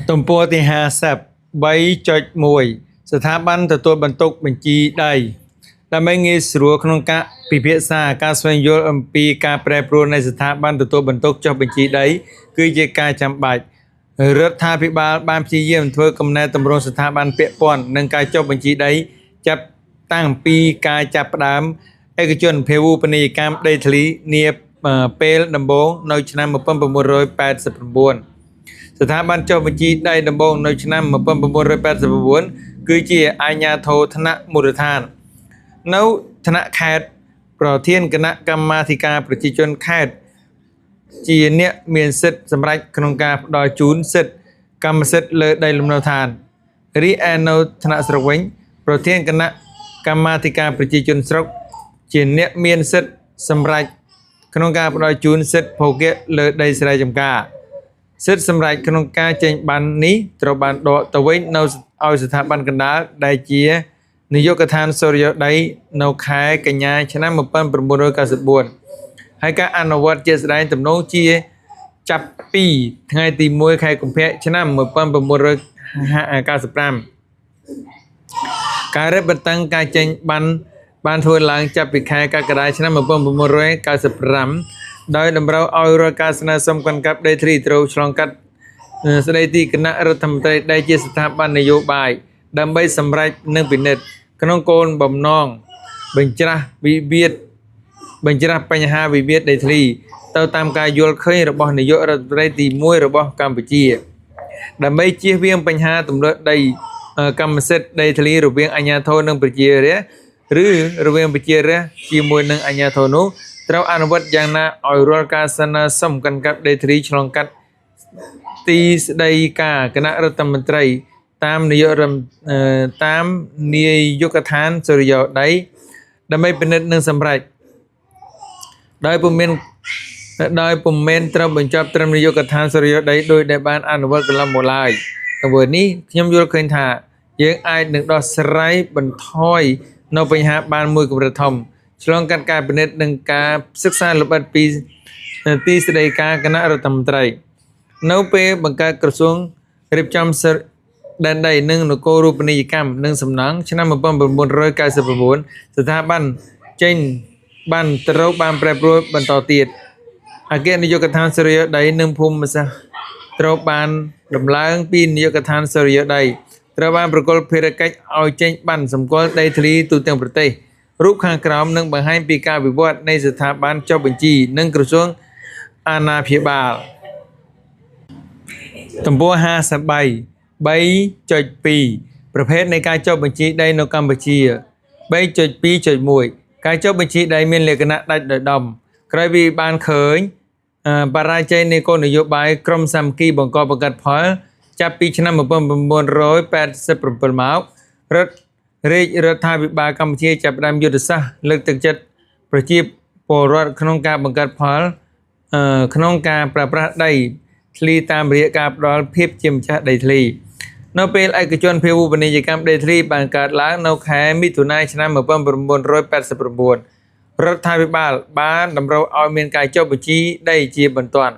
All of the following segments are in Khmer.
ទំព័រទី53.1ស្ថាប័នទទួលបន្ទុកបញ្ជីដីដើម្បីងាយស្រួលក្នុងការពិភាក្សាការស្វែងយល់អំពីការប្រែប្រួលនៃស្ថាប័នទទួលបន្ទុកចុះបញ្ជីដីគឺជាការចាំបាច់រដ្ឋាភិបាលបានព្យាយាមធ្វើកំណែទម្រង់ស្ថាប័នពាក់ព័ន្ធនឹងការចុះបញ្ជីដីចាប់តាំងពីការចាប់ផ្ដើមឯកជនភាវូបនីយកម្មដីធ្លីនាពេលដំបូងនៅឆ្នាំ1989ស្ថាប័នចុះបញ្ជីដីដំបូងនៅឆ្នាំ1989គឺជាអាជ្ញាធរថ្នាក់មូលដ្ឋាននៅថ្នាក់ខេត្តប្រធានគណៈកម្មាធិការប្រជាជនខេត្តជាអ្នកមានសិទ្ធិសម្រេចក្នុងការផ្ដល់ជូនសិទ្ធិកម្មសិទ្ធិលើដីលំនៅឋានរីឯនៅថ្នាក់ស្រុកវិញប្រធានគណៈកម្មាធិការប្រជាជនស្រុកជាអ្នកមានសិទ្ធិសម្រេចក្នុងការផ្ដល់ជូនសិទ្ធិភោគៈលើដីស្រែចម្ការសិទ្ធិសម្រេចក្នុងការចេញបាននេះត្រូវបានដកទៅវិញនៅឲ្យស្ថាប័នកណ្ដាលដែលជានាយកដ្ឋានសុរិយោដីនៅខែកញ្ញាឆ្នាំ1994ហើយការអនុវត្តជាក់ស្ដែងទំនងជាចាប់ពីថ្ងៃទី1ខែកុម្ភៈឆ្នាំ1995ការរឹតបន្តឹងការចេញបានបានធ្វើឡើងចាប់ពីខែកក្កដាឆ្នាំ1995ដោយតម្រូវឲ្យរាល់ការស្នើសុំកាន់កាប់ដីធ្លីត្រូវឆ្លងកាត់ស្ដីទីគណៈរដ្ឋមន្ត្រីដែលជាស្ថាប័ននយោបាយដើម្បីសម្រេចនិងពិនិត្យក្នុងគោលបំណងបញ្ច្រាស់វិវាទបញ្ច្រាស់បញ្ហាវិវាទដីធ្លីទៅតាមការយល់ឃើញរបស់នាយករដ្ឋមន្ត្រីទី1របស់កម្ពុជាដើម្បីជៀសវាងបញ្ហាទម្លាក់ដីកម្មសិទ្ធិដីធ្លីរវាងអាជ្ញាធរនិងប្រជារាស្ត្រឬរវាងប្រជារាស្ត្រជាមួយនឹងអាជ្ញាធរនោះត្រូវអនុវត្តយ៉ាងណាឲ្យរាល់ការស្នើសុំកាន់កាប់ដីធ្លីឆ្លងកាត់ទីស្ដីការគណៈរដ្ឋមន្ត្រីតាមនាយកតាមនាយកដ្ឋានសុរិយោដីដើម្បីពិនិត្យនិងសម្រេចដោយពុំមែនត្រូវបញ្ចប់ត្រឹមនាយកដ្ឋានសុរិយោដីដោយដែលបានអនុវត្តកន្លងមកឡើយទង្វើនេះខ្ញុំយល់ឃើញថាយើងអាចនឹងដោះស្រាយបន្ថយនៅបញ្ហាបានមួយកម្រិតធំឆ្លងកាត់ការពិនិត្យនិងការសិក្សាលម្អិតពីទីស្ដីការគណៈរដ្ឋមន្ត្រីនៅពេលបង្កើតក្រសួងរៀបចំដែនដីនិងនគររូបនីយកម្មនិងសំណង់ឆ្នាំ1999ស្ថាប័នចេញបានត្រូវបានប្រែប្រួលបន្តទៀតអគ្គនាយកដ្ឋានសុរិយោដីនិងភូមិសាស្ត្រត្រូវបានដំឡើងពីនាយកដ្ឋានសុរិយោដីត្រូវបានប្រគល់ភារកិច្ចឲ្យចេញបានសម្គាល់ដីធ្លីទូទាំងប្រទេសរូបខាងក្រោមនឹងបង្ហាញពីការវិវត្តនៃស្ថាប័នចុះបញ្ជីនិងក្រសួងអាណាព្យាបាលទំព័រ53 3.2 ប្រភេទនៃការចុះបញ្ជីដីនៅកម្ពុជា 3.2.1 ការចុះបញ្ជីដីមានលក្ខណៈដាច់ដោយដុំក្រោយពីបានឃើញបរាជ័យនៃគោលនយោបាយក្រមសាមគ្គីបង្កបង្កើតផលចាប់ពីឆ្នាំ1987មករដ្ឋរាជរដ្ឋាភិបាលកម្ពុជាចាប់ផ្ដើមយុទ្ធសាស្ត្រលើកទឹកចិត្តប្រជាពលរដ្ឋក្នុងការបង្កើតផលក្នុងការប្រើប្រាស់ដីធ្លីតាមរយៈការផ្ដល់ភាពជាម្ចាស់ដីធ្លីនៅពេលឯកជនភាវូបនីយកម្មដីធ្លីបានកើតឡើងនៅខែមិថុនាឆ្នាំ1989រដ្ឋាភិបាលបានតម្រូវឲ្យមានការចុះបញ្ជីដីជាបន្ទាន់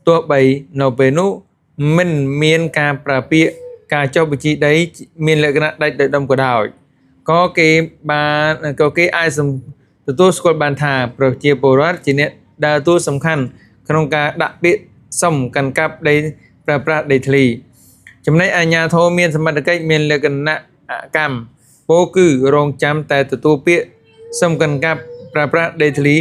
ទោះបីនៅពេលនោះមិនមានការប្រើពាក្យការចុះបញ្ជីដីមានលក្ខណៈដាច់ដោយដុំក៏ដោយក៏គេអាចទទួលស្គាល់បានថាប្រជាពលរដ្ឋជាអ្នកដើរតួសំខាន់ក្នុងការដាក់ពាក្យសុំកាន់កាប់ដីប្រើប្រាស់ដីធ្លីចំណែកអាជ្ញាធរមានសមត្ថកិច្ចមានលក្ខណៈអកម្មពោលគឺរងចាំតែទទួលពាក្យសុំកាន់កាប់ប្រើប្រាស់ដីធ្លី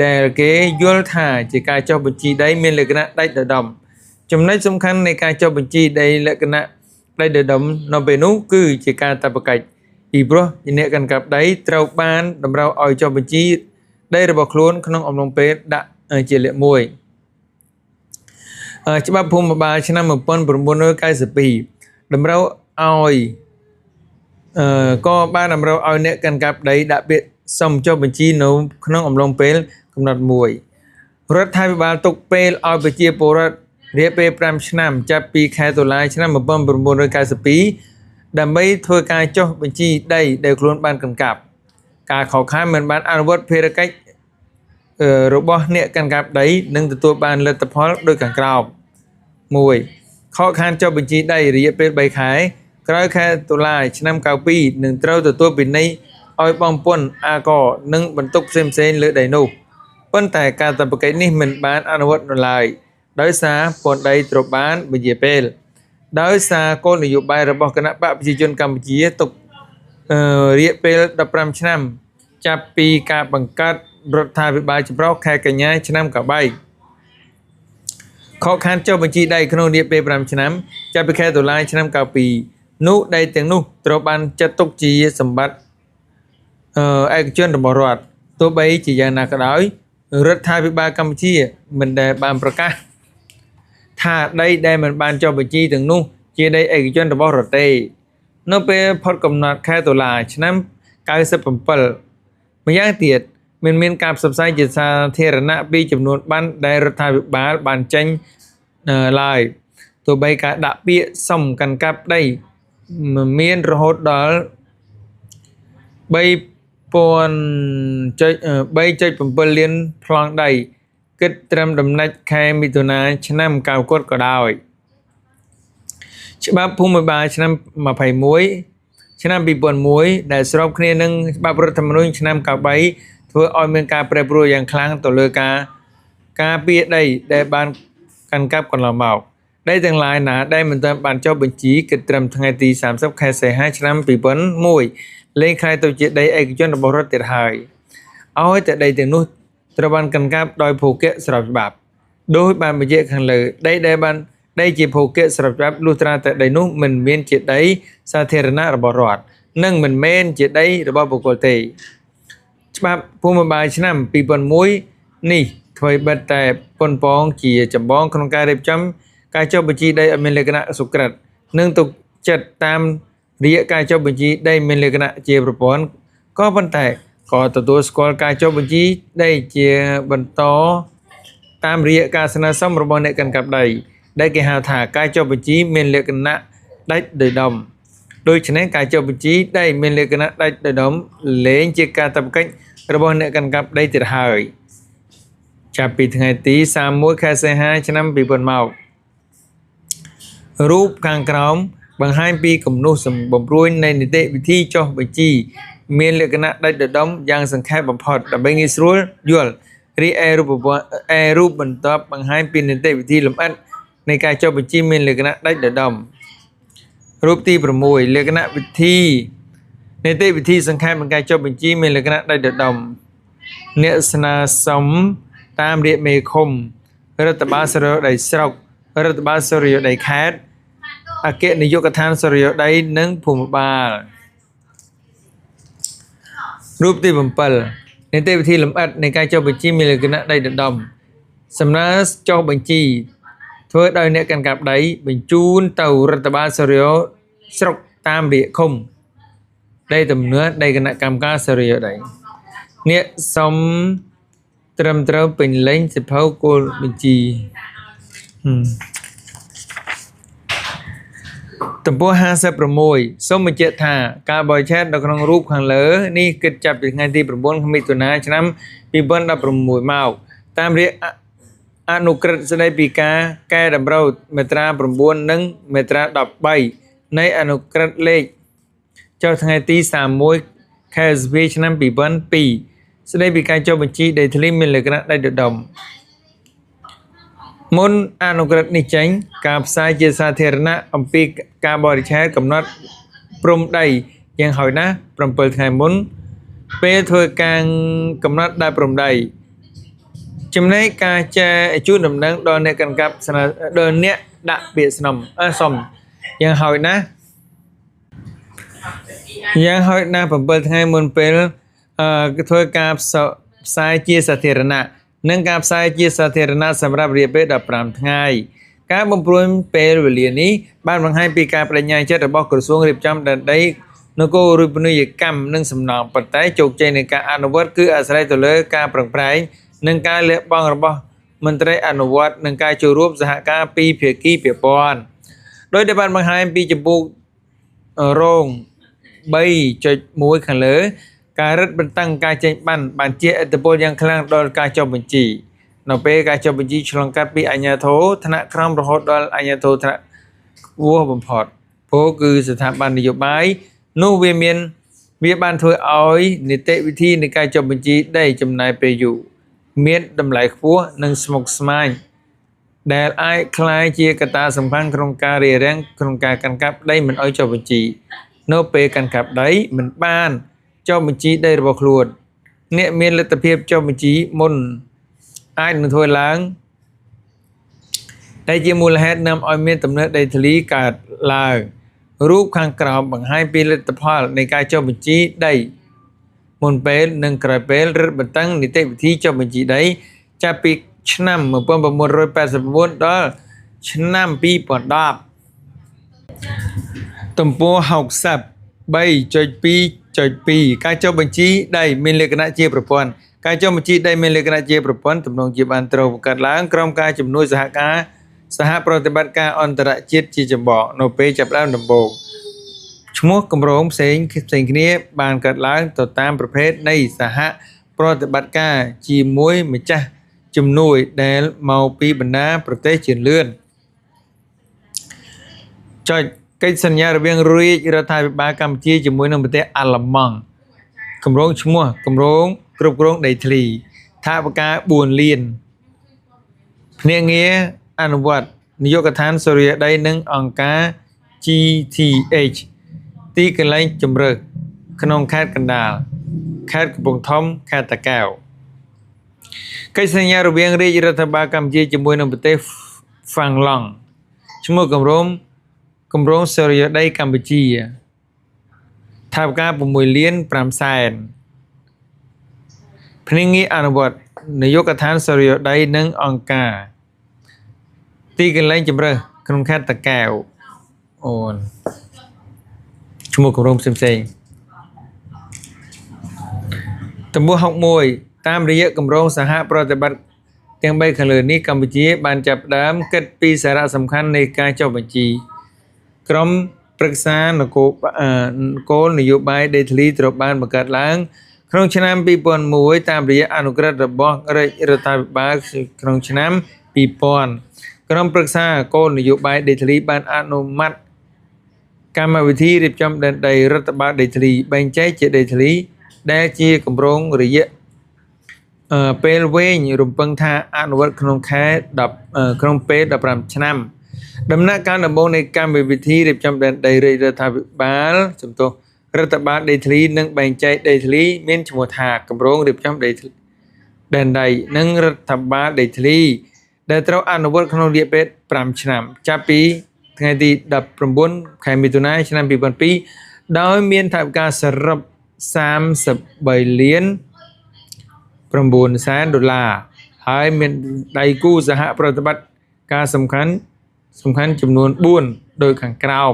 ដែលគេយល់ថាជាការចុះបញ្ជីដីមានលក្ខណៈដាច់ដោយដុំចំណុចសំខាន់នៃការចុះបញ្ជីដីលក្ខណៈដាច់ដោយដុំនៅពេលនោះគឺជាការតបកិច្ចពីព្រោះអ្នកកាន់កាប់ដីត្រូវបានតម្រូវឲ្យចុះបញ្ជីដីរបស់ខ្លួនក្នុងអំឡុងពេលដាក់ជាលក្ខមួយច្បាប់ភូមិបាលឆ្នាំ1992តម្រូវឲ្យក៏បានតម្រូវឲ្យអ្នកកាន់កាប់ដីដាក់ពាក្យសុំចុះបញ្ជីនៅក្នុងអំឡុងពេលកំណត់មួយរដ្ឋាភិបាលទុកពេលឲ្យប្រជាពលរដ្ឋរយៈពេល5ឆ្នាំចាប់ពីខែតុលាឆ្នាំ1992ដើម្បីធ្វើការចុះបញ្ជីដីដែលខ្លួនបានកាន់កាប់ការខកខានមិនបានអនុវត្តភារកិច្ចរបស់អ្នកកាន់កាប់ដីនឹងទទួលបានលទ្ធផលដូចខាងក្រោម 1 ខកខានចុះបញ្ជីដីរយៈពេល3ខែក្រោយខែតុលាឆ្នាំ92នឹងត្រូវទទួលពិន័យឲ្យបង់ពន្ធអាករនិងបន្ទុកផ្សេងៗលើដីនោះប៉ុន្តែការតបកិច្ចនេះមិនបានអនុវត្តនៅឡើយដោយសារពន្ធដីត្រូវបានពន្យាពេលដោយសារគោលនយោបាយរបស់គណបក្សប្រជាជនកម្ពុជាទុករយៈពេល15ឆ្នាំចាប់ពីការបង្កើតរដ្ឋាភិបាលចម្រុះខែកញ្ញាឆ្នាំ93ខកខានចុះបញ្ជីដីក្នុងរយៈពេល5ឆ្នាំចាប់ពីខែតុលាឆ្នាំ92នោះដីទាំងនោះត្រូវបានចាត់ទុកជាសម្បត្តិឯកជនរបស់រដ្ឋទោះបីជាយ៉ាងណាក៏ដោយរដ្ឋាភិបាលកម្ពុជាមិនដែលបានប្រកាសថាដីដែលមិនបានចុះបញ្ជីទាំងនោះជាដីឯកជនរបស់រដ្ឋទេនៅពេលផុតកំណត់ខែតុលាឆ្នាំ97ម្យ៉ាងទៀតមិនមានការផ្សព្វផ្សាយជាសាធារណៈពីចំនួនប័ណ្ណដែលរដ្ឋាភិបាលបានចេញឡើយទោះបីការដាក់ពាក្យសុំកាន់កាប់ដីមានរហូតដល់ 3.7 លានប្លង់ដីគិតត្រឹមដំណាច់ខែមិថុនាឆ្នាំ9ក៏ដោយច្បាប់ភូមិបាលឆ្នាំ21ឆ្នាំ2001ដែលស្របគ្នានឹងច្បាប់រដ្ឋធម្មនុញ្ញឆ្នាំ93ធ្វើឲ្យមានការប្រែប្រួលយ៉ាងខ្លាំងទៅលើការពារដីដែលបានកាន់កាប់កន្លងមកដីទាំងឡាយណាដែលមិនទាន់បានចុះបញ្ជីគិតត្រឹមថ្ងៃទី30ខែសីហាឆ្នាំ2001លែងក្លាយទៅជាដីឯកជនរបស់រដ្ឋទៀតហើយឲ្យតែដីទាំងនោះត្រូវបានកាន់កាប់ដោយភោគៈស្របច្បាប់ដោយបានបញ្ជាក់ខាងលើដីដែលបានដីជាភោគៈស្របច្បាប់លុះត្រាតែដីនោះមិនមានជាដីសាធារណៈរបស់រដ្ឋនិងមិនមែនជាដីរបស់បុគ្គលទេច្បាប់ភូមិបាលឆ្នាំ2001នេះធ្វើបិទតែប៉ុនប៉ងជាចម្បងក្នុងការរៀបចំការចុះបញ្ជីដីឲ្យមានលក្ខណៈសុក្រិតនិងទុកចិត្តតាមរយៈការចុះបញ្ជីដីមានលក្ខណៈជាប្រព័ន្ធក៏ប៉ុន្តែក៏ទទួលស្គាល់ការចុះបញ្ជីដីជាបន្តតាមរយៈការស្នើសុំរបស់អ្នកកាន់កាប់ដីដែលគេហៅថាការចុះបញ្ជីមានលក្ខណៈដាច់ដោយដុំដូច្នេះការចុះបញ្ជីដីមានលក្ខណៈដាច់ដោយដុំលែងជាការតបកិច្ចរបស់អ្នកកាន់កាប់ដីទៀតហើយចាប់ពីថ្ងៃទី31ខែសីហាឆ្នាំ2000មករូបខាងក្រោមបង្ហាញពីគំនូសបំព្រួយនៃនីតិវិធីចុះបញ្ជីមានលក្ខណៈដាច់ដុំយ៉ាងសង្ខេបបំផុតដើម្បីងាយស្រួលយល់រីឯរូបបន្ទាប់បង្ហាញពីនីតិវិធីលម្អិតនៃការចុះបញ្ជីមានលក្ខណៈដាច់ដុំរូបទី6លក្ខណៈវិធីនីតិវិធីសង្ខេបនៃការចុះបញ្ជីមានលក្ខណៈដាច់ដុំអ្នកស្នើសុំតាមរយៈមេឃុំរដ្ឋបាលសុរិយោដីស្រុករដ្ឋបាលសុរិយោដីខេត្តអគ្គនាយកដ្ឋានសុរិយោដីនិងភូមិបាលរូបទី7នីតិវិធីលម្អិតនៃការចុះបញ្ជីមានលក្ខណៈដីដុំសំណើចុះបញ្ជីធ្វើដោយអ្នកកាន់កាប់ដីបញ្ជូនទៅរដ្ឋបាលសុរិយោស្រុកតាមរយៈឃុំដីទំនឿដីគណៈកម្មការសុរិយោដីអ្នកសុំត្រឹមត្រូវពេញលេញសិភៅគោលបញ្ជីទំព័រ56សូមបញ្ជាក់ថាការបរិច្ឆេទនៅក្នុងរូបខាងលើនេះគិតចាប់ពីថ្ងៃទី9មិថុនាឆ្នាំ2016មកតាមរយៈអនុក្រឹត្យស្តីពីការកែតម្រូវមាត្រា9និងមាត្រា13នៃអនុក្រឹត្យលេខចុះថ្ងៃទី31ខែសីហាឆ្នាំ2002ស្តីពីការចុះបញ្ជីដីធ្លីមានលក្ខណៈដាច់ដុំមុនអនុក្រឹត្យនេះចេញការផ្សាយជាសាធារណៈអំពីការបរិច្ឆេទកំណត់ព្រំដីយ៉ាងហោចណាស់7ថ្ងៃមុនពេលធ្វើការកំណត់ដែលព្រំដីចំណែកការចែកជូនដំណឹងដល់អ្នកកាន់កាប់ដល់អ្នកដាក់ពាក្យសុំយ៉ាងហោចណាស់7ថ្ងៃមុនពេលធ្វើការផ្សាយជាសាធារណៈនិងការផ្សាយជាសាធារណៈសម្រាប់រយៈពេល15ថ្ងៃការបំព្រួញពេលវេលានេះបានបង្ហាញពីការបដិញ្ញាចិត្តរបស់ក្រសួងរៀបចំដែនដីនគររូបនីយកម្មនិងសំណង់ប៉ុន្តែជោគជ័យនៃការអនុវត្តគឺអាស្រ័យទៅលើការប្រឹងប្រែងនិងការលះបង់របស់មន្ត្រីអនុវត្តនិងការចូលរួមសហការពីភាគីពាក់ព័ន្ធដោយដែលបានបង្ហាញពីចំពោះរោង 3.1 ខាងលើការរឹតបន្តឹងការចេញប័ណ្ណបានជះឥទ្ធិពលយ៉ាងខ្លាំងដល់ការចុះបញ្ជីនៅពេលការចុះបញ្ជីឆ្លងកាត់ពីអាជ្ញាធរថ្នាក់ក្រោមរហូតដល់អាជ្ញាធរថ្នាក់ ខ្ពស់បំផុតពោលគឺស្ថាប័ននយោបាយនោះវាមានវាបានធ្វើឲ្យនីតិវិធីនៃការចុះបញ្ជីដីចំណាយពេលយូរមានតម្លៃខ្ពស់និងស្មុគស្មាញដែលអាចក្លាយជាកត្តាសំខាន់ក្នុងការរារាំងក្នុងការកាន់កាប់ដីមិនឲ្យចុះបញ្ជីនៅពេលកាន់កាប់ដីមិនបានចុះបញ្ជីដីរបស់ខ្លួនអ្នកមានលទ្ធភាពចុះបញ្ជីមុនអាចនឹងធ្វើឡើងដែលជាមូលហេតុនាំឲ្យមានទំនាស់ដីធ្លីកើតឡើងរូបខាងក្រោមបង្ហាញពីលទ្ធផលនៃការចុះបញ្ជីដីមុនពេលនិងក្រោយពេលរឹតបន្តឹងនីតិវិធីចុះបញ្ជីដីចាប់ពីឆ្នាំ1989ដល់ឆ្នាំ2010ទំព័រ60 3.2.2ការចុះបញ្ជីដីមានលក្ខណៈជាប្រព័ន្ធការចុះបញ្ជីដីមានលក្ខណៈជាប្រព័ន្ធទំនងជាបានត្រូវបង្កើតឡើងក្រោមការជំនួយសហការសហប្រតិបត្តិការអន្តរជាតិជាចម្បងនៅពេលចាប់ផ្ដើមដំបូងឈ្មោះគម្រោងផ្សេងផ្សេងគ្នាបានកើតឡើងទៅតាមប្រភេទនៃសហប្រតិបត្តិការជាមួយម្ចាស់ជំនួយដែលមកពីបណ្ដាប្រទេសជឿនលឿនចុចកិច្ចសន្យារវាងរាជរដ្ឋាភិបាលកម្ពុជាជាមួយនឹងប្រទេសអាល្លឺម៉ង់គម្រោងឈ្មោះគម្រោងគ្រប់គ្រងដីធ្លីថវិកា4លានភ្នាក់ងារអនុវត្តនាយកដ្ឋានសុរិយោដីនិងអង្គការ GTH ទីកន្លែងជម្រើសក្នុងខេត្តកណ្ដាលខេត្តកំពង់ធំខេត្តតាកែវកិច្ចសន្យារវាងរាជរដ្ឋាភិបាលកម្ពុជាជាមួយនឹងប្រទេសហ្វាំងឡង់ឈ្មោះគម្រោងគម្រោងសុរិយោដីកម្ពុជាថវិកា6លាន5សែនភ្នាក់ងារអនុវត្តនាយកដ្ឋានសុរិយោដីនិងអង្គការទីកន្លែងជម្រើសក្នុងខេត្តតាកែវអូនឈ្មោះគម្រោងផ្សេងៗទំព័រ61តាមរយៈគម្រោងសហប្រតិបត្តិទាំង3ខាងលើនេះកម្ពុជាបានចាប់ផ្ដើមគិតពីសារៈសំខាន់នៃការចុះបញ្ជីក្រុមប្រឹក្សានគរគោលនយោបាយដីធ្លីត្រូវបានបង្កើតឡើងក្នុងឆ្នាំ2001តាមរយៈអនុក្រឹត្យរបស់រាជរដ្ឋាភិបាលក្នុងឆ្នាំ2000ក្រុមប្រឹក្សាគោលនយោបាយដីធ្លីបានអនុម័តកម្មវិធីរៀបចំដែនដីរដ្ឋបាលដីធ្លីបែងចែកជាដីធ្លីដែលជាគម្រោងរយៈពេលវែងរំពឹងថាអនុវត្តក្នុងខែ10ក្នុងពេល15ឆ្នាំដំណាក់កាលដំបូងនៃកម្មវិធីរៀបចំដែនដីរាជរដ្ឋាភិបាលសំទោសរដ្ឋបាលដីធ្លីនិងបែងចែកដីធ្លីមានឈ្មោះថាគម្រោងរៀបចំដីដែនដីនិងរដ្ឋបាលដីធ្លីដែលត្រូវអនុវត្តក្នុងរយៈពេល5ឆ្នាំចាប់ពីថ្ងៃទី19ខែមិថុនាឆ្នាំ2002ដោយមានថវិកាសរុប33លាន9សែនដុល្លារហើយមានដៃគូសហប្រតិបត្តិការសំខាន់ចំនួន4ដោយខាងក្រោម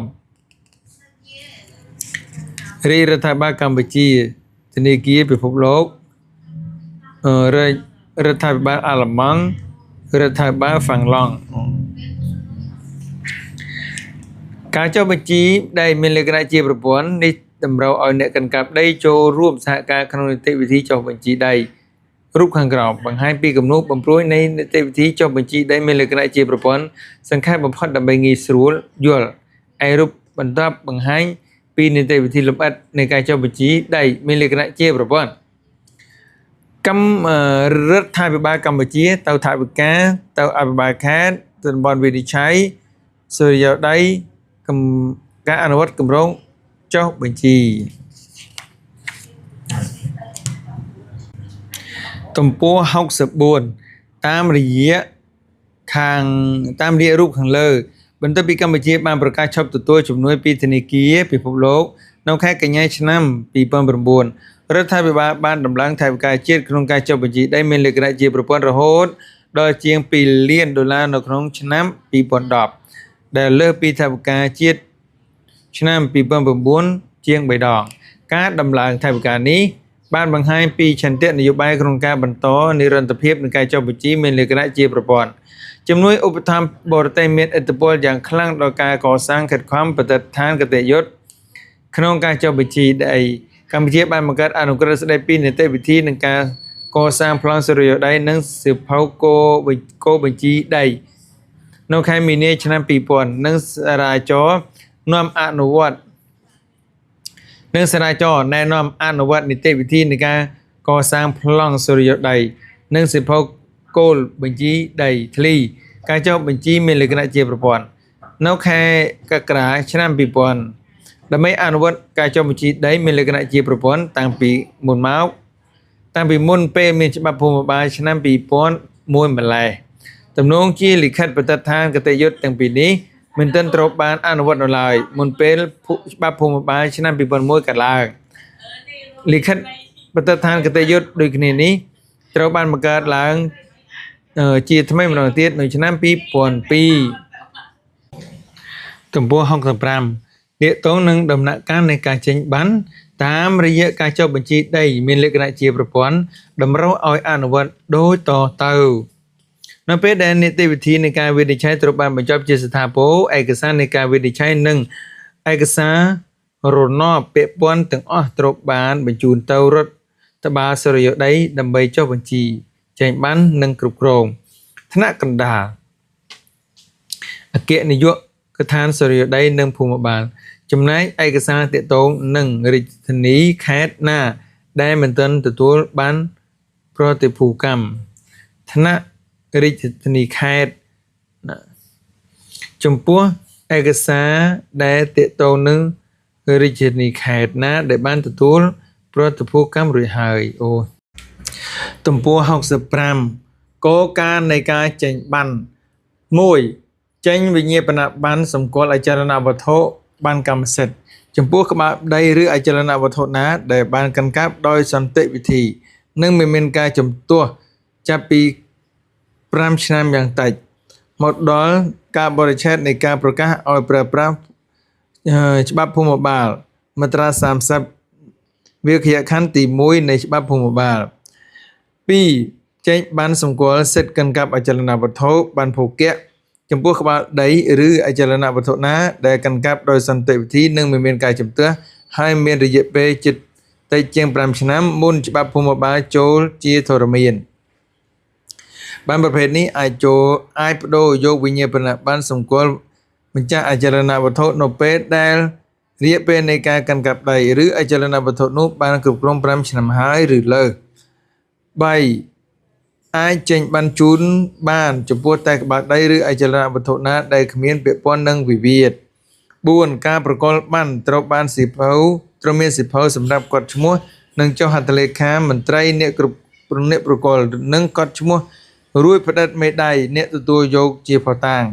រាជរដ្ឋាភិបាលកម្ពុជាធនាគារពិភពលោករាជរដ្ឋាភិបាលអាល្លឺម៉ង់រដ្ឋាភិបាលហ្វាំងឡង់ការចុះបញ្ជីដែលមានលក្ខណៈជាប្រព័ន្ធនេះតម្រូវឲ្យអ្នកកាន់កាប់ដីចូលរួមសហការក្នុងនីតិវិធីចុះបញ្ជីដីរូបខាងក្រោមបង្ហាញពីគំនូសបំព្រួយនៃនីតិវិធីចុះបញ្ជីដីមានលក្ខណៈជាប្រព័ន្ធសង្ខេបបំផុតដើម្បីងាយស្រួលយល់ឯរូបបន្ទាប់បង្ហាញពីនីតិវិធីលម្អិតនៃការចុះបញ្ជីដីមានលក្ខណៈជាប្រព័ន្ធកម្មរដ្ឋាភិបាលកម្ពុជាទៅថវិកាទៅអភិបាលខេត្តតំបន់វិនិច្ឆ័យសុរិយោដីការអនុវត្តគម្រោងចុះបញ្ជីទំព័រ64តាមរយៈខាងតាមរយៈរូបខាងលើបន្ទាប់ពីកម្ពុជាបានប្រកាសឈប់ទទួលជំនួយពីធនាគារពិភពលោកនៅខែកញ្ញាឆ្នាំ2009រដ្ឋាភិបាលបានដំឡើងថវិកាជាតិក្នុងការចុះបញ្ជីដីមានលក្ខណៈជាប្រព័ន្ធរហូតដល់ជាង2លានដុល្លារនៅក្នុងឆ្នាំ2010ដែលលើសពីថវិកាជាតិឆ្នាំ2009ជាង3ដងការដំឡើងថវិកានេះបានបង្ហាញពីឆន្ទៈនយោបាយក្នុងការបន្តនិរន្តរភាពនៃការចុះបញ្ជីមានលក្ខណៈជាប្រព័ន្ធជំនួយឧបត្ថម្ភបរទេសមានឥទ្ធិពលយ៉ាងខ្លាំងដល់ការកសាងខិតខំបទដ្ឋានគតិយុត្តក្នុងការចុះបញ្ជីដីកម្ពុជាបានបង្កើតអនុក្រឹត្យស្តីពីនីតិវិធីនិងការកសាងប្លង់សុរិយោដីនិងសៀវភៅគោបញ្ជីដី នៅខែមីនាឆ្នាំ2000និងសារាចរនាំអនុវត្តនិងសារាចរណែនាំអនុវត្តនីតិវិធីនៃការកសាងប្លង់សុរិយោដីនិងសិភៅគោលបញ្ជីដីធ្លីការចុះបញ្ជីមានលក្ខណៈជាប្រព័ន្ធនៅខែកក្កដាឆ្នាំ2000ដើម្បីអនុវត្តការចុះបញ្ជីដីមានលក្ខណៈជាប្រព័ន្ធតាំងពីមុនមកតាំងពីមុនពេលមានច្បាប់ភូមិបាលឆ្នាំ2001ម្ល៉េះទំនងជាលិខិតបទដ្ឋានគតិយុត្តទាំងពីរនេះមិនទាន់ត្រូវបានអនុវត្តនៅឡើយមុនពេលច្បាប់ភូមិបាលឆ្នាំ2001កើតឡើងលិខិតបទដ្ឋានគតិយុត្តដូចគ្នានេះត្រូវបានបង្កើតឡើងជាថ្មីម្ដងទៀតនៅឆ្នាំ2002ទំព័រ65ទាក់ទងនឹងដំណាក់កាលនៃការចេញបានតាមរយៈការចុះបញ្ជីដីមានលក្ខណៈជាប្រព័ន្ធតម្រូវឲ្យអនុវត្តដូចតទៅនៅពេលដែលនីតិវិធីនៃការវិនិច្ឆ័យត្រូវបានបញ្ចប់ជាស្ថាពរឯកសារនៃការវិនិច្ឆ័យនិងឯកសាររណបពាក់ព័ន្ធទាំងអស់ត្រូវបានបញ្ជូនទៅរដ្ឋបាលសុរិយោដីដើម្បីចុះបញ្ជីចេញបាននិងគ្រប់គ្រងថ្នាក់កណ្ដាលអគ្គនាយកដ្ឋានសុរិយោដីនិងភូមិបាលចំណែកឯកសារទាក់ទងនឹងរាជធានីខេត្តណាដែលមិនទាន់ទទួលបានប្រតិភូកម្មថ្នាក់រាជធានីខេត្តណាចំពោះឯកសារដែលទាក់ទងនឹងរាជធានីខេត្តណាដែលបានទទួលប្រតិភូកម្មរួចហើយអូទំព័រ65គោលការណ៍នៃការចេញបាន1ចេញវិញ្ញាបនបត្រសម្គាល់អចលនវត្ថុបានកម្មសិទ្ធិចំពោះក្បាលដីឬអចលនវត្ថុណាដែលបានកាន់កាប់ដោយសន្តិវិធីនិងមិនមានការជំទាស់ចាប់ពី5ឆ្នាំយ៉ាងតិចមកដល់ការបរិច្ឆេទនៃការប្រកាសឲ្យប្រើប្រាស់ច្បាប់ភូមិបាលមាត្រា30វាក្យខណ្ឌទី1នៃច្បាប់ភូមិបាល2ចេញបានសម្គាល់សិទ្ធិកាន់កាប់អចលនវត្ថុបានភោគៈចំពោះក្បាលដីឬអចលនវត្ថុណាដែលកាន់កាប់ដោយសន្តិវិធីនិងមិនមានការជំទាស់ហើយមានរយៈពេលជិតតិចជាង5ឆ្នាំមុនច្បាប់ភូមិបាលចូលជាធរមានបានប្រភេទនេះអាចចូលអាចបដូរយកវិញ្ញាបនបត្រសម្គាល់ម្ចាស់អចលនវត្ថុនៅពេលដែលរយៈពេលនៃការកាន់កាប់ដីឬអចលនវត្ថុនោះបានគ្រប់គ្រង5ឆ្នាំហើយឬលើស3អាចចេញបានជូនបានចំពោះតែក្បាលដីឬអចលនវត្ថុណាដែលគ្មានពាក់ព័ន្ធនឹងវិវាទ4ការប្រកល់បានត្រូវបានសិភៅត្រូវមានសិភៅសម្រាប់កត់ឈ្មោះនិងចុះហត្ថលេខាមន្ត្រីអ្នកគ្រប់អ្នកប្រកល់និងកត់ឈ្មោះរួចផ្ដិតមេដៃអ្នកទទួលយកជាភស្តុតាង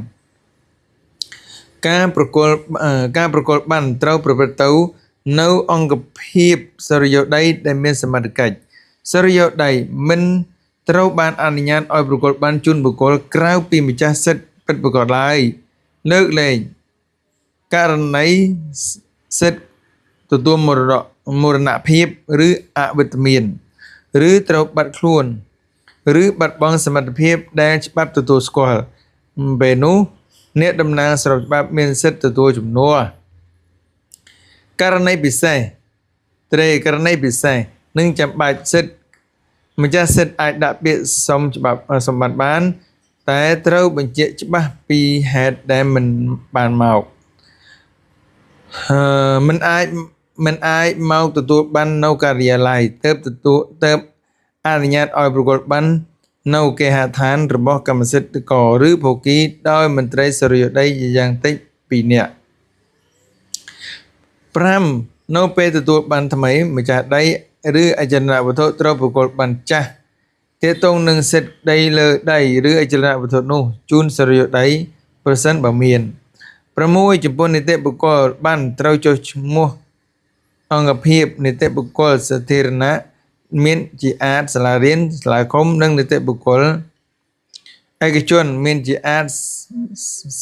ការប្រកល់បានត្រូវប្រព្រឹត្តទៅនៅអង្គភាពសុរិយោដីដែលមានសមត្ថកិច្ចសុរិយោដីមិនត្រូវបានអនុញ្ញាតឲ្យប្រកល់បានជូនបុគ្គលក្រៅពីម្ចាស់សិទ្ធិពិតប្រាកដឡើយលើកលែងករណីសិទ្ធិទទួលមរណភាពឬអវិជ្ជមានឬត្រូវបាត់ខ្លួនឬបាត់បង់សមត្ថភាពដែលច្បាប់ទទួលស្គាល់ពេលនោះអ្នកតំណាងស្របច្បាប់មានសិទ្ធិទទួលជំនួសករណីពិសេសករណីពិសេសនឹងចាំបាច់សិទ្ធិម្ចាស់សិទ្ធិអាចដាក់ពាក្យសុំច្បាប់សម្បត្តិបានតែត្រូវបញ្ជាក់ច្បាស់ពីហេតុដែលមិនបានមកមិនអាចមកទទួលបាននៅការិយាល័យទើបអនុញ្ញាតឲ្យប្រកល់បាននៅគេហដ្ឋានរបស់កម្មសិទ្ធិករឬភោគីដោយមន្ត្រីសុរិយោដីយ៉ាងតិច2នាក់5នៅពេលទទួលបានថ្មីម្ចាស់ដីឬអចលនវត្ថុត្រូវប្រកល់បានចាស់ទាក់ទងនឹងសិទ្ធិដីលើដីឬអចលនវត្ថុនោះជូនសុរិយោដីប្រសិនបើមាន6ចំពោះនីតិបុគ្គលបានត្រូវចុះឈ្មោះអង្គភាពនីតិបុគ្គលសាធារណៈមានជាអាចសាលារៀនសាលាឃុំនិងនីតិបុគ្គលឯកជនមានជាអាច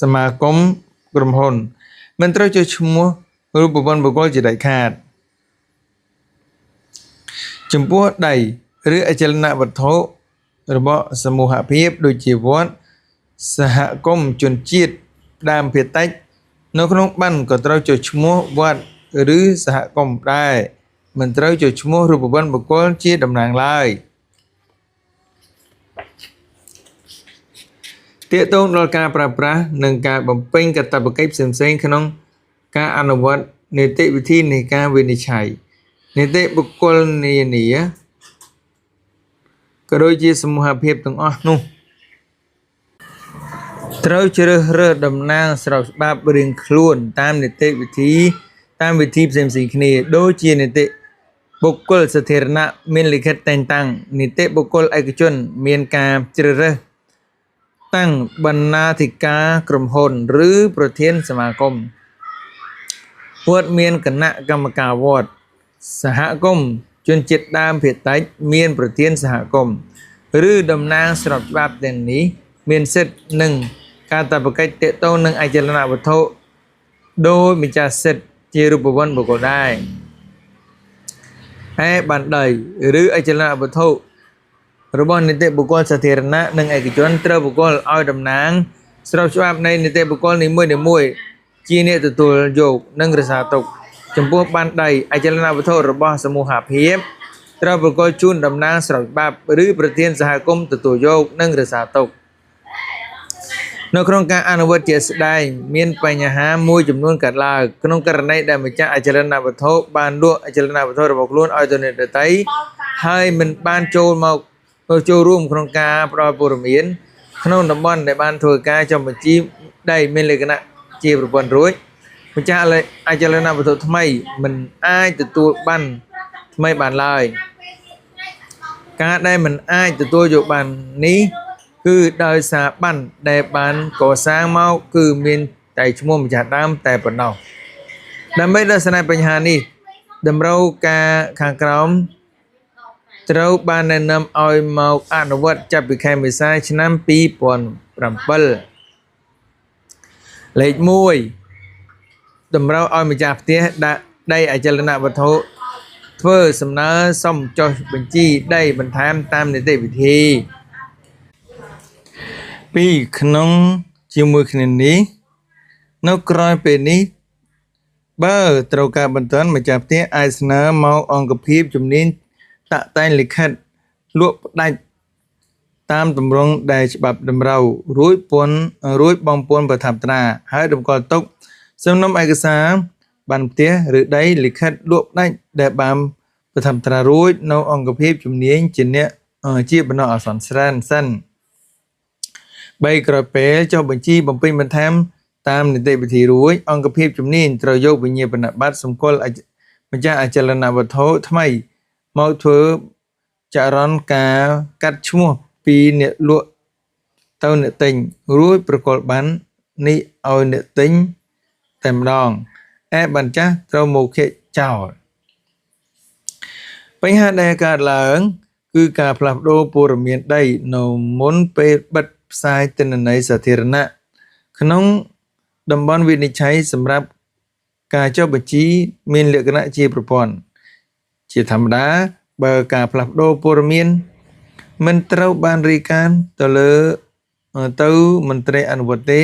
សមាគមក្រុមហ៊ុនមិនត្រូវចុះឈ្មោះរូបវន្តបុគ្គលជាដាច់ខាតចំពោះដីឬអចលនវត្ថុរបស់សមូហភាពដូចជាវត្តសហគមន៍ជនជាតិដើមភាគតិចនៅក្នុងបានក៏ត្រូវចុះឈ្មោះវត្តឬសហគមន៍ដែរមិនត្រូវចុះឈ្មោះរូបវន្តបុគ្គលជាតំណាងឡើយ ទាក់ទងដល់ការប្រើប្រាស់និងការបំពេញកាតព្វកិច្ចផ្សេងៗក្នុងការអនុវត្តនីតិវិធីនៃការវិនិច្ឆ័យនីតិបុគ្គលនានាក៏ដូចជាសមូហភាពទាំងអស់នោះត្រូវជ្រើសរើសតំណាងស្របច្បាប់រៀងខ្លួនតាមនីតិវិធីតាមវិធីផ្សេងៗគ្នាដូចជានីតិបុគ្គលសាធារណៈមានលិខិតតែងតាំងនីតិបុគ្គលឯកជនមានការជ្រើសរើសតាំងបណ្ណាធិការក្រុមហ៊ុនឬប្រធានសមាគមវត្តមានគណៈកម្មការវត្តសហគមន៍ជនជាតិដើមភាគតិចមានប្រធានសហគមន៍ឬតំណាងស្របច្បាប់ទាំងនេះមានសិទ្ធិនិងកាតព្វកិច្ចទាក់ទងនឹងអចលនវត្ថុដោយម្ចាស់សិទ្ធិជារូបវន្តបុគ្គលដែរឯបានដីឬអចលនវត្ថុរបស់នីតិបុគ្គលសាធារណៈនិងឯកជនត្រូវបុគ្គលឲ្យតំណាងស្របច្បាប់នៃនីតិបុគ្គលនីមួយៗជាអ្នកទទួលយកនិងរក្សាទុកចំពោះបានដីអចលនវត្ថុរបស់សមូហភាពត្រូវប្រគល់ជូនតំណាងស្របច្បាប់ឬប្រធានសហគមន៍ទទួលយកនិងរក្សាទុកនៅក្នុងការអនុវត្តជាក់ស្ដែងមានបញ្ហាមួយចំនួនកើតឡើងក្នុងករណីដែលម្ចាស់អចលនវត្ថុបានលក់អចលនវត្ថុរបស់ខ្លួនឲ្យទៅអ្នកដទៃហើយមិនបានចូលមកចូលរួមក្នុងការផ្ដល់ព័ត៌មានក្នុងតំបន់ដែលបានធ្វើការចុះបញ្ជីដីមានលក្ខណៈជាប្រព័ន្ធរួចម្ចាស់អចលនវត្ថុថ្មីមិនអាចទទួលបានថ្មីបានឡើយការដែលមិនអាចទទួលយកបាននេះគឺដោយសារបានដែលបានកសាងមកគឺមានតែឈ្មោះម្ចាស់ដើមតែប៉ុណ្ណោះដើម្បីដោះស្រាយបញ្ហានេះតម្រូវការខាងក្រោមត្រូវបានណែនាំឲ្យមកអនុវត្តចាប់ពីខែមេសាឆ្នាំ2007លេខ1តម្រូវឲ្យម្ចាស់ផ្ទះដាក់ដីអចលនវត្ថុធ្វើសំណើសុំចុះបញ្ជីដីបន្ថែមតាមនីតិវិធី2ក្នុងជាមួយគ្នានេះនៅក្រោយពេលនេះបើត្រូវការបន្ទាន់ម្ចាស់ផ្ទះអាចស្នើមកអង្គភាពជំនាញតាក់តែងលិខិតលក់ផ្ដាច់តាមទម្រង់ដែលច្បាប់តម្រូវរួចពន្ធរួចបងពន្ធប្រថាប់ត្រាហើយតម្កល់ទុកសំណុំឯកសារបានផ្ទះឬដីលិខិតលក់ផ្ដាច់ដែលបានប្រថាប់ត្រារួចនៅអង្គភាពជំនាញជាអ្នកជាបណ្ដោះអាសន្នស្រានសិន3ក្រោយពេលចុះបញ្ជីបំពេញបន្ថែមតាមនីតិវិធីរួចអង្គភាពជំនាញត្រូវយកវិញ្ញាបនបត្រសម្គាល់ម្ចាស់អចលនវត្ថុថ្មីមកធ្វើចរន្តការកាត់ឈ្មោះពីអ្នកលក់ទៅអ្នកទិញរួចប្រគល់បាននេះឲ្យអ្នកទិញតែម្ដងឯបានចាស់ត្រូវមកខិចោលបញ្ហាដែលកើតឡើងគឺការផ្លាស់ប្ដូរព័ត៌មានដីនៅមុនពេលបិទផ្សាយទិន្នន័យសាធារណៈក្នុងតំបន់វិនិច្ឆ័យសម្រាប់ការចុះបញ្ជីមានលក្ខណៈជាប្រព័ន្ធជាធម្មតាបើការផ្លាស់ប្ដូរព័ត៌មានមិនត្រូវបានរាយការណ៍ទៅលើទៅមន្ត្រីអនុវត្តទេ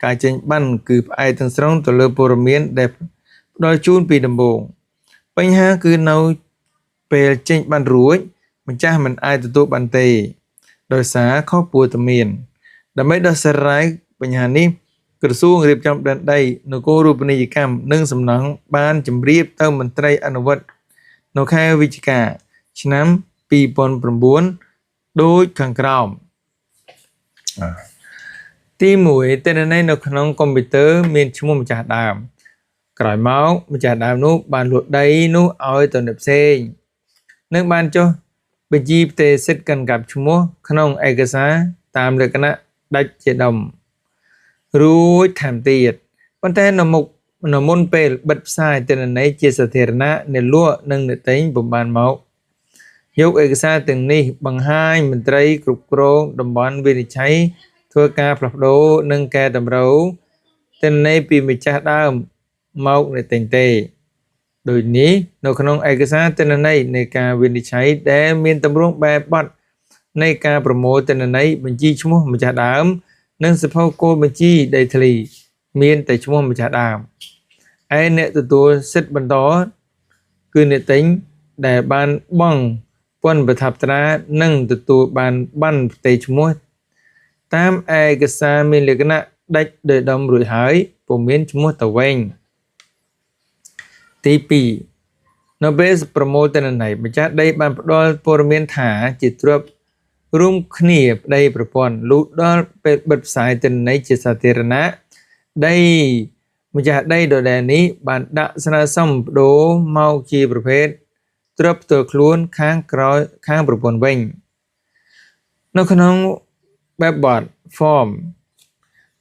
ការចេញបានគឺផ្អែកទាំងស្រុងទៅលើព័ត៌មានដែលផ្ដល់ជូនពីដំបូងបញ្ហាគឺនៅពេលចេញបានរួចម្ចាស់មិនអាចទទួលបានទេដោយសារខុសព័ត៌មានដើម្បីដោះស្រាយបញ្ហានេះក្រសួងរៀបចំដែនដីនគររូបនីយកម្មនិងសំណង់បានជម្រាបទៅមន្ត្រីអនុវត្តនៅខែវិច្ឆិកាឆ្នាំ2009ដូចខាងក្រោមទី1ទិន្នន័យនៅក្នុងកុំព្យូទ័រមានឈ្មោះម្ចាស់ដើមក្រោយមកម្ចាស់ដើមនោះបានលក់ដីនោះឲ្យទៅអ្នកផ្សេងនិងបានចុះបញ្ជីផ្ទេរសិទ្ធិកាន់កាប់ឈ្មោះក្នុងឯកសារតាមលក្ខណៈដាច់ជាដុំរួចថែមទៀតប៉ុន្តែនៅមុនពេលបិទផ្សាយទិន្នន័យជាសាធារណៈអ្នកលក់និងអ្នកទិញពុំបានមកយកឯកសារទាំងនេះបង្ហាញមន្ត្រីគ្រប់គ្រងតំបន់វិនិច្ឆ័យធ្វើការផ្លាស់ប្ដូរនិងកែតម្រូវទិន្នន័យពីម្ចាស់ដើមមកអ្នកទិញទេដូចនេះនៅក្នុងឯកសារទិន្នន័យនៃការវិនិច្ឆ័យដែលមានទម្រង់បែបបទនៃការប្រមូលទិន្នន័យបញ្ជីឈ្មោះម្ចាស់ដើមនិងសភៅគោលបញ្ជីដីធ្លីមានតែឈ្មោះម្ចាស់ដើមឯអ្នកទទួលសិទ្ធិបន្តគឺអ្នកទិញដែលបានបង់ពន្ធប្រថាប់ត្រានិងទទួលបានប័ណ្ណផ្ទេរឈ្មោះ តាមឯកសារមានលក្ខណៈដាច់ដោយដុំរួចហើយពុំមានឈ្មោះទៅវិញទី2នៅពេលប្រមូលទិន្នន័យម្ចាស់ដីបានផ្ដល់ព័ត៌មានថាជាទ្រព្យរួមគ្នាប្តីប្រពន្ធលុះដល់ពេលបិទផ្សាយទិន្នន័យជាសាធារណៈដីម្ចាស់ដីដដែលនេះបានដាក់ស្នើសុំប្ដូរមកជាប្រភេទទ្រព្យផ្ទាល់ខ្លួនខាងក្រោយខាងប្រពន្ធវិញនៅក្នុងបែបបទ form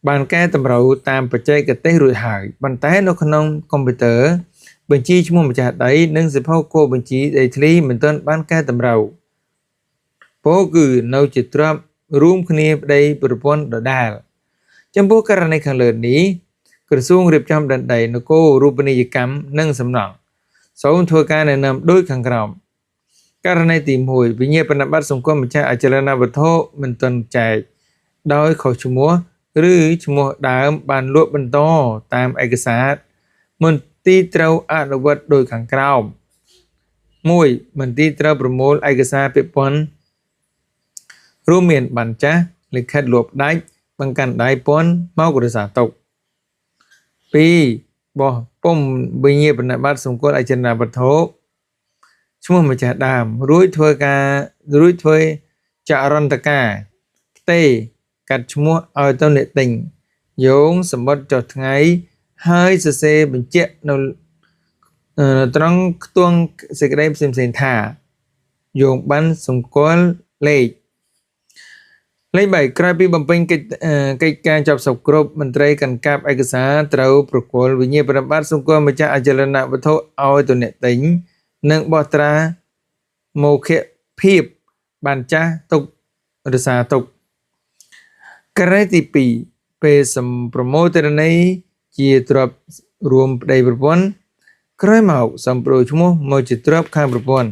បានកែតម្រូវតាមបច្ចេកទេសរួចហើយប៉ុន្តែនៅក្នុងកុំព្យូទ័របញ្ជីឈ្មោះម្ចាស់ដីនិងសៀវភៅគោលបញ្ជីដីធ្លីមិនទាន់បានកែតម្រូវពោលគឺនៅជាទ្រព្យរួមគ្នាប្តីប្រពន្ធដដែលចំពោះករណីខាងលើនេះក្រសួងរៀបចំដែនដីនគររូបនីយកម្មនិងសំណង់សូមធ្វើការណែនាំដូចខាងក្រោមករណីទី1វិញ្ញាបនបត្រសង្គមម្ចាស់អចលនវត្ថុមិនទាន់ចែកដោយខុសឈ្មោះឬឈ្មោះដើមបានលក់បន្តតាមឯកសារមន្ទីរត្រូវអនុវត្តដោយខាងក្រោម1មន្ទីរត្រូវប្រមូលឯកសារពាក់ព័ន្ធរួមមានបានចាស់លិខិតលក់ផ្ដាច់បង្កាន់ដៃពន្ធមករក្សាទុក2បោះពុំវិញ្ញាបនបត្រសម្គាល់អចលនវត្ថុឈ្មោះម្ចាស់ដើមរួចធ្វើការរួចធ្វើចរន្តការផ្ទេកាត់ឈ្មោះឲ្យទៅអ្នកទិញយោងសម្បត្តិចុះថ្ងៃហើយសរសេរបញ្ជាក់នៅត្រង់ខ្ទង់សេចក្តីផ្សេងៗថាយោងបានសម្គាល់លេខ3ក្រោយពីបំពេញកិច្ចការចប់សពគ្រប់មន្ត្រីកណ្កាប់ឯកសារត្រូវប្រគល់វិញ្ញាបនបត្រសម្គាល់ម្ចាស់អចលនវត្ថុឲ្យទៅអ្នកទិញនិងបោះត្រាមោឃភាពបានចាស់ទុករក្សាទុកករណីទី2ពេលសម្ប្រមូលទិន្នន័យជាទ្រព្យរួមប្តីប្រពន្ធក្រោយមកសំប្រូឈ្មោះមកជាទ្រព្យខាងប្រពន្ធ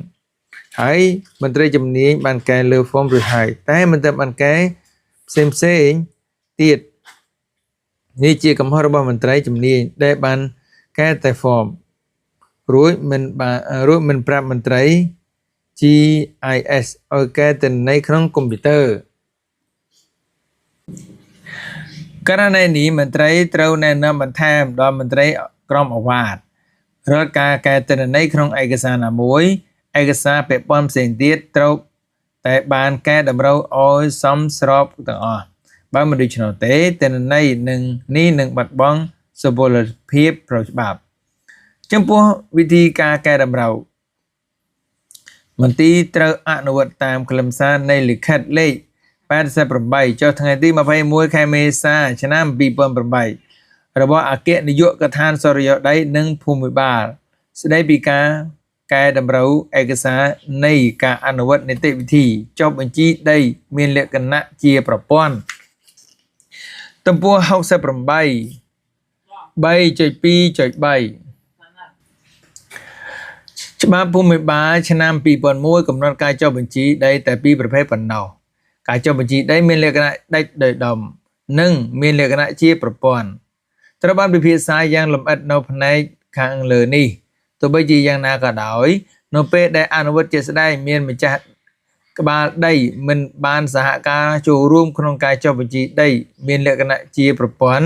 ហើយមន្ត្រីជំនាញបានកែលើហ្វមរួចហើយតែមិនទាន់បានកែផ្សេងផ្សេងទៀតនេះជាកំហុសរបស់មន្ត្រីជំនាញដែលបានកែតែហ្វមរួចមិនបានរួចមិនប្រាប់មន្ត្រី GIS ឲ្យកែទិន្នន័យក្នុងកុំព្យូទ័រករណីនេះមន្ត្រីត្រូវណែនាំបន្ថែមដល់មន្ត្រីក្រុមអាវ៉ាតរាល់ការកែទិន្នន័យក្នុងឯកសារណាមួយឯកសារពាក់ព័ន្ធផ្សេងទៀតត្រូវតែបានកែតម្រូវឲ្យសមស្របទាំងអស់បើមិនដូច្នោះទេទិន្នន័យនឹងនេះនឹងបាត់បង់សុពលភាពផ្លូវច្បាប់ចំពោះវិធីការកែតម្រូវមន្ទីរត្រូវអនុវត្តតាមខ្លឹមសារនៃលិខិតលេខ88ចុះថ្ងៃទី21ខែមេសាឆ្នាំ2008របស់អគ្គនាយកដ្ឋានសុរិយោដីនិងភូមិបាលស្ដីពីការកែតម្រូវឯកសារនៃការអនុវត្តនីតិវិធីចុះបញ្ជីដីមានលក្ខណៈជាប្រព័ន្ធទំព័រ68 3.2.3ច្បាប់ភូមិបាលឆ្នាំ2001កំណត់ការចុះបញ្ជីដីតែពីរប្រភេទប៉ុណ្ណោះការចុះបញ្ជីដីមានលក្ខណៈដាច់ដោយដុំនិងមានលក្ខណៈជាប្រព័ន្ធត្រូវបានពិភាក្សាយ៉ាងលម្អិតនៅផ្នែកខាងលើនេះទោះបីជាយ៉ាងណាក៏ដោយនៅពេលដែលអនុវត្តជាក់ស្ដែងមានម្ចាស់ក្បាលដីមិនបានសហការចូលរួមក្នុងការចុះបញ្ជីដីមានលក្ខណៈជាប្រព័ន្ធ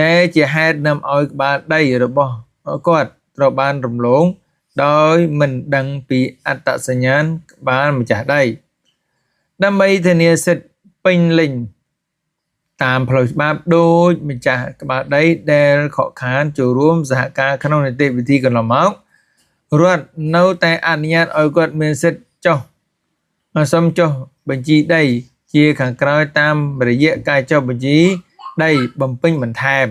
ដែលជាហេតុនាំឲ្យក្បាលដីរបស់គាត់ត្រូវបានរំលងដោយមិនដឹងពីអត្តសញ្ញាណក្បាលម្ចាស់ដីដើម្បីធានាសិទ្ធិពេញលេញតាមផ្លូវច្បាប់ដោយម្ចាស់ក្បាលដីដែលខកខានចូលរួមសហការក្នុងនីតិវិធីកន្លងមករដ្ឋនៅតែអនុញ្ញាតឲ្យគាត់មានសិទ្ធិចុះសុំចុះបញ្ជីដីជាខាងក្រោយតាមរយៈការចុះបញ្ជីដីបំពេញបន្ថែម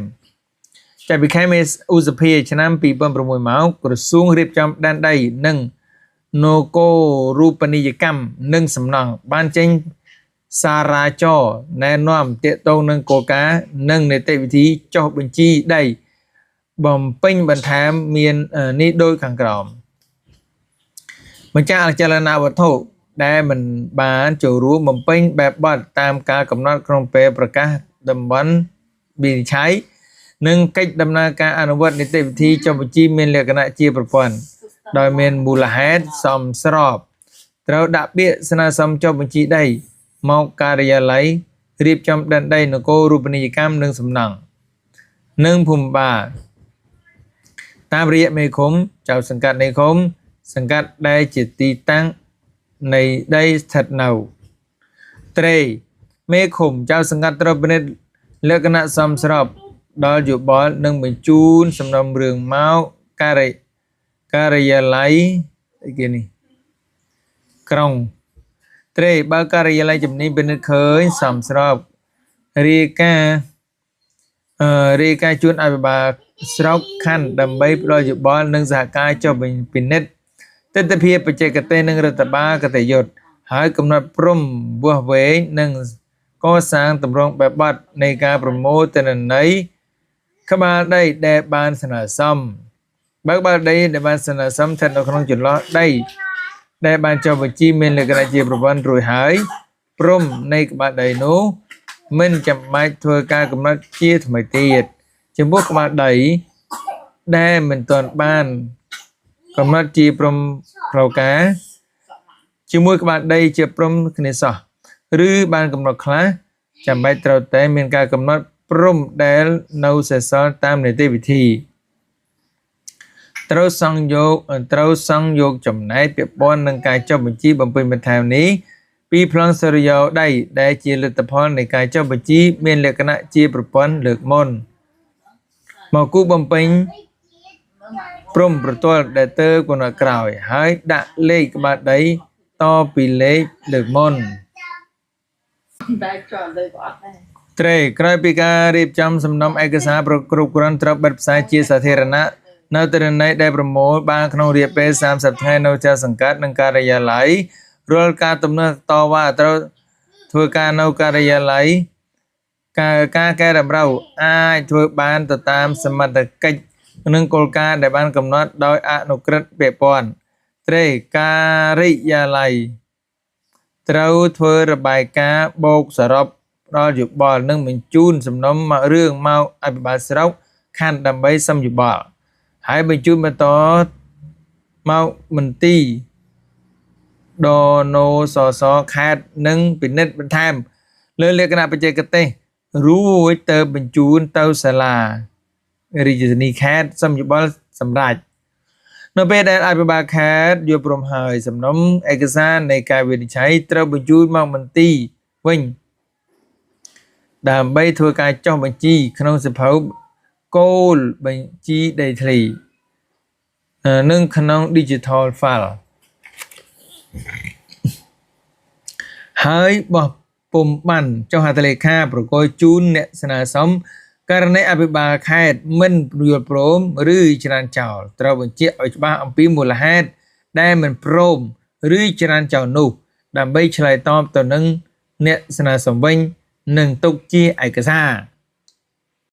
ចាប់ពីខែមេសាឧសភាឆ្នាំ2006មកក្រសួងរៀបចំដែនដីនិងនគររូបនីយកម្មនិងសំណង់បានចេញសារ៉ាចរណែនាំទាក់ទងនឹងគោលការណ៍និងនីតិវិធីចុះបញ្ជីដីបំពេញបន្ថែមមាននេះដូចខាងក្រោមម្ចាស់អចលនវត្ថុដែលមិនបានចូលរួមបំពេញបែបបទតាមការកំណត់ក្នុងពេលប្រកាសតំបន់វិនិច្ឆ័យនិងកិច្ចដំណើរការអនុវត្តនីតិវិធីចុះបញ្ជីមានលក្ខណៈជាប្រព័ន្ធដោយមានមូលហេតុសមស្របត្រូវដាក់ពាក្យស្នើសុំចុះបញ្ជីដីមកការិយាល័យ រៀបចំដែនដីនគររូបនីយកម្មនិងសំណង់និងភូមិបាលតាមរយៈមេឃុំចៅសង្កាត់នៃឃុំសង្កាត់ដែលជាទីតាំងនៃដីស្ថិតនៅត្រេមេឃុំចៅសង្កាត់ត្រូវពិនិត្យលក្ខណៈសមស្របដល់យោបល់និងបញ្ជូនសំណុំរឿងមកការិការិយាល័យអីគេនេះក្រុងត្រេបើការិយាល័យជំនាញពិនិត្យឃើញសមស្របរាយការណ៍រាយការណ៍ជូនអភិបាលស្រុកខណ្ឌដើម្បីផ្ដល់យោបល់និងសហការចុះពិនិត្យទិដ្ឋភាពបច្ចេកទេសនិងរដ្ឋបាលគតិយុត្តហើយកំណត់ព្រំវាស់វែងនិងកសាងទម្រង់បែបបទនៃការប្រមូលទិន្នន័យក្បាលដីដែលបានស្នើសុំបើក្បាលដីដែលបានស្នើសុំស្ថិតនៅក្នុងចន្លោះដីដែលបានចុះបញ្ជីមានលក្ខណៈជាប្រព័ន្ធរួចហើយព្រំនៃក្បាលដីនោះមិនចាំបាច់ធ្វើការកំណត់ជាថ្មីទៀតចំពោះក្បាលដីដែលមិនទាន់បានកំណត់ជាព្រំផ្លូវការជាមួយក្បាលដីជាព្រំគ្នាសោះឬបានកំណត់ខ្លះចាំបាច់ត្រូវតែមានការកំណត់ព្រំដែលនៅសេសសល់តាមនីតិវិធីត្រូវសង់យកត្រូវសង់យកចំណែកពាក់ព័ន្ធនឹងការចុះបញ្ជីបំពេញបន្ថែមនេះពីប្លង់សុរិយោដីដែលជាលទ្ធផលនៃការចុះបញ្ជីមានលក្ខណៈជាប្រព័ន្ធលើកមុនមកគូបំពេញព្រំប្រទល់ដែលទៅកំណត់ក្រោយហើយដាក់លេខក្បាលដីតពីលេខលើកមុន តែចោលលើក៏អត់ដែរ ត្រេក្រោយពីការរៀបចំសំណុំឯកសារប្រគ្រប់គ្រាន់ត្រូវបិទផ្សាយជាសាធារណៈនៅទិន្នន័យដែលប្រមូលបានក្នុងរយៈពេល30ថ្ងៃនៅចៅសង្កាត់និងការិយាល័យរាល់ការទំនាស់តវ៉ាត្រូវធ្វើការនៅការិយាល័យការការកែតម្រូវអាចធ្វើបានទៅតាមសមត្ថកិច្ចនិងគោលការណ៍ដែលបានកំណត់ដោយអនុក្រឹត្យពាក់ព័ន្ធត្រេការិយាល័យត្រូវធ្វើរបាយការណ៍បូកសរុបផ្ដល់យោបល់និងបញ្ជូនសំណុំមករឿងមកអភិបាលស្រុកខណ្ឌដើម្បីសុំយោបល់ហើយបញ្ជូនបន្តមកមន្ទីរដណូសសខេត្តនិងពិនិត្យបន្ថែមលើលក្ខណៈបច្ចេកទេសរួចទៅបញ្ជូនទៅសាលារាជធានីខេត្តសុំយោបល់សម្រេចនៅពេលដែលអភិបាលខេត្តយល់ព្រមហើយសំណុំឯកសារនៃការវិនិច្ឆ័យត្រូវបញ្ជូនមកមន្ទីរវិញដើម្បីធ្វើការចុះបញ្ជីក្នុងសៀវភៅគោលបញ្ជីដីធ្លីនិងក្នុង Digital File ហើយបោះពុំបានចុះហត្ថលេខាប្រគល់ជូនអ្នកស្នើសុំករណីអភិបាលខេត្តមិនយល់ព្រមឬច្រានចោលត្រូវបញ្ជាក់ឲ្យច្បាស់អំពីមូលហេតុដែលមិនព្រមឬច្រានចោលនោះដើម្បីឆ្លើយតបទៅនឹងអ្នកស្នើសុំវិញនិងទុកជាឯកសារ។